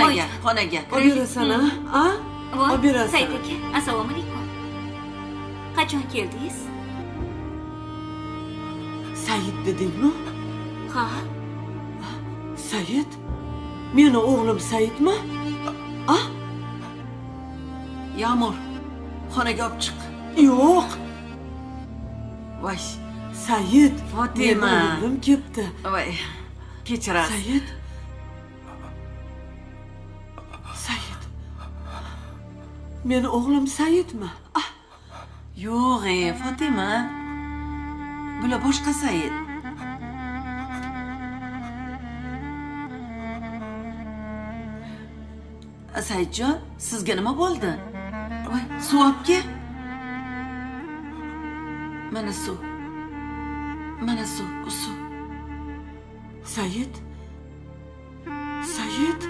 Xonaga, xonaga. Olib berasan, a? A? Voy, Olib berasan. Said aka, assalomu alaykum. Qachon keldingiz? Said dedingmi? Ha, Said? Meni o'g'lim Saidmi? A? Yağmur, xonaga olib chiq. Yo'q. Voy, Said. Fotima. Meni o'g'lim kelibdi. Voy. Kechirasiz. Said. Said. Meni o'g'lim Saidmi? Ah, Yo'q, e, Fotima. Bular boshqa Said. Saidjon, sizga nima bo'ldi? Voy, suv olib kel. Mana suv. Mana suv, suv. Said. Said.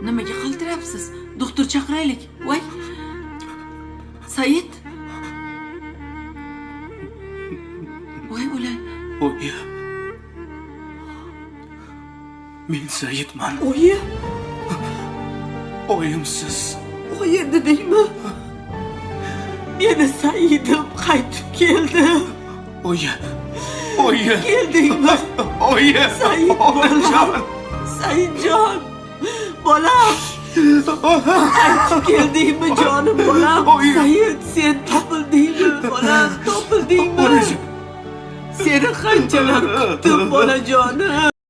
Nimaga qaltirayapsiz? Doktor chaqiraylik. Voy. Said. Voy o'lay. Oyi. Men Saidman. Oyi, Oyimsiz. oyi dedingmi? Meni Saidim qaytib keldi. Oyi. Oyi. Keldingmi? Oyi. Said bolam. Saidjon. Bolam. Qaytib keldingmi jonim bolam? Oyi. Said, sen topildingmi bolam? Topildingmi? Onajon. Seni qanchalar kutdim bolajonim.